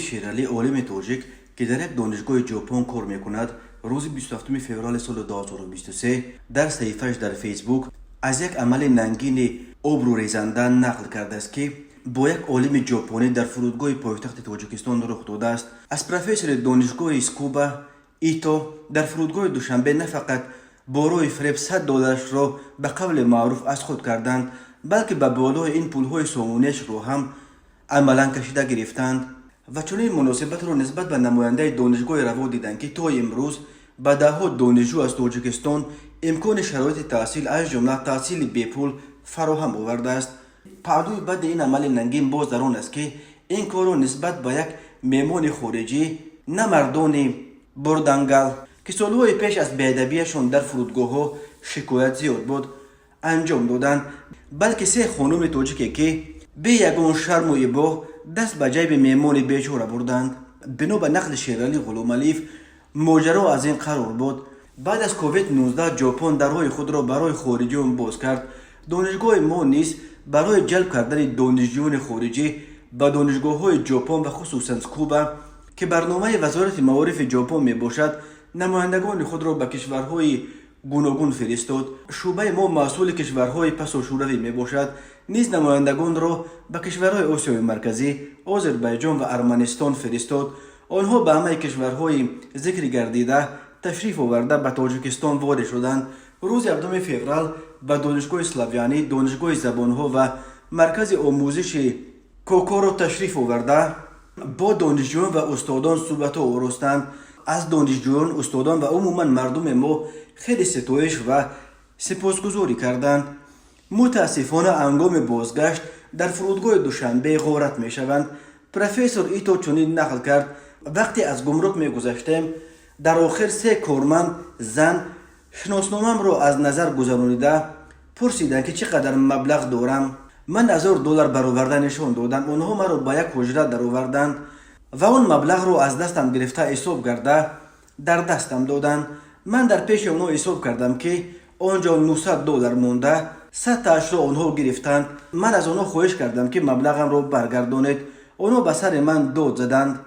Шералӣ, олими тоҷик, ки дар як донишгоҳи Ҷопон кор мекунад, рӯзи 27 феврали соли 2023 дар саҳифааш дар Фейсбук аз як амали нангини обрӯрезанда нақл кардааст, ки бо як олими ҷопонӣ дар фурудгоҳи пойтахти Тоҷикистон рух додааст. Аз профессори донишгоҳи Цукуба Ито дар фурудгоҳи Душанбе на фақат бо роҳи фиреб 100 долларашро ба қавли маъруф аз худ карданд, балки ба болои ин пулҳои сомониашро ҳам амалан кашида гирифтанд ва чунин муносибатро нисбат ба намояндаи донишгоҳи раво диданд, ки то имрӯз ба даҳҳо донишҷӯ аз Тоҷикистон имкони шароити таҳсил, аз ҷумла таҳсили бепул, фароҳам овардааст. Паҳлӯи бади ин амали нангин боз дар он аст, ки ин корро нисбат ба як меҳмони хориҷӣ на мардони бурдангал, ки солҳои пеш аз беадабиашон дар фурудгоҳҳо шикоят зиёд буд, анҷом доданд, балки се хонуми тоҷике, ки бе ягон шарму ибо даст ба ҷайби меҳмони бечора бурданд. Бино ба нақли Шералӣ Ғуломалиев, моҷаро аз ин қарор буд: баъд аз COVID-19 Ҷопон дарҳои худро барои хориҷиён боз кард. Донишгоҳи мо низ барои ҷалб кардани донишҷӯёни хориҷӣ ба донишгоҳҳои Ҷопон ва хусусан Цукуба, ки барномаи Вазорати маорифи Ҷопон мебошад, намояндагони худро ба кишварҳои гуногун фиристод. Шӯъбаи мо масъули кишварҳои пасошӯравӣ мебошад, низ намояндагонро ба кишварҳои Осиёи Марказӣ, Озарбайҷон ва Арманистон фиристод. Онҳо ба ҳамаи кишварҳои зикр гардида ташриф оварда, ба Тоҷикистон ворид шуданд. Рӯзи 7 феврал ба Донишгоҳи Славянӣ, Донишгоҳи забонҳо ва Маркази омӯзиши Кокоро ташриф оварда, бо донишҷӯён ва устодон суҳбатҳо оростанд. Аз донишҷӯён, устодон ва умуман мардуми мо хеле ситоиш ва сипосгузорӣ карданд. Мутаассифона, ҳангоми бозгашт дар фурудгоҳи Душанбе ғорат мешаванд. Профессор Ито чунин нақл кард: «Вақте аз гумрук мегузаштем, дар охир се корманд зан шиносномамро аз назар гузаронида, пурсиданд, ки чӣ қадар маблағ дорам. Ман 1000 доллар бароварда нишон додам. Онҳо маро ба як ҳуҷра дароварданд ва он маблағро аз дастам гирифта, ҳисоб карда, дар дастам доданд. Ман дар пеши онҳо ҳисоб кардам, ки он ҷо 900 доллар монда, 100 таашро онҳо гирифтанд. Ман аз онҳо хоҳиш кардам, ки маблағамро баргардонед. Онҳо ба сари ман дод заданд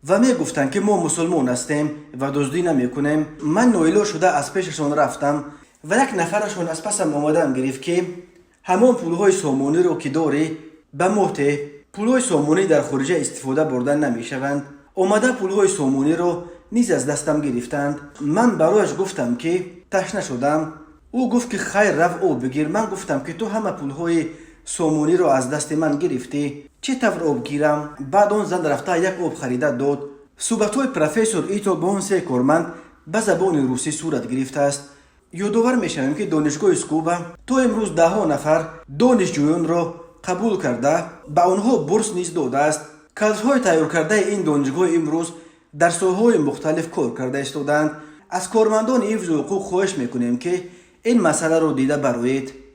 ва мегуфтанд, ки мо мусулмон ҳастем ва дуздӣ намекунем. Ман ноилоҷ шуда аз пешашон рафтам ва як нафарашон аз пасам омадан гирифт, ки ҳамон пулҳои сомониро, ки дорӣ, ба мо те, пулҳои сомонӣ дар хориҷа истифода бурда намешаванд. Омада, пулҳои сомониро низ аз дастам гирифтанд. Ман барояш гуфтам, ки ташна шудам. Ӯ гуфт, ки хайр, рав, об бигир. Ман гуфтам, ки ту ҳама пулҳои сомониро аз дасти ман гирифтӣ, чӣ тавр об гирам? Баъд он зан рафта, як об харида дод.» Суҳбатҳои профессор Ито бо он се корманд ба забони русӣ сурат гирифтааст. Ёдовар мешавем, ки донишгоҳи Цукуба то имрӯз даҳҳо нафар донишҷӯёнро қабул карда, ба онҳо бурс низ додааст. Кадрҳои тайёркардаи ин донишгоҳ имрӯз дар соҳаҳои мухталиф кор карда истодаанд. Аз кормандони ҳифзи ҳуқуқ хоҳиш мекунем, ки ин масъаларо дида бароед.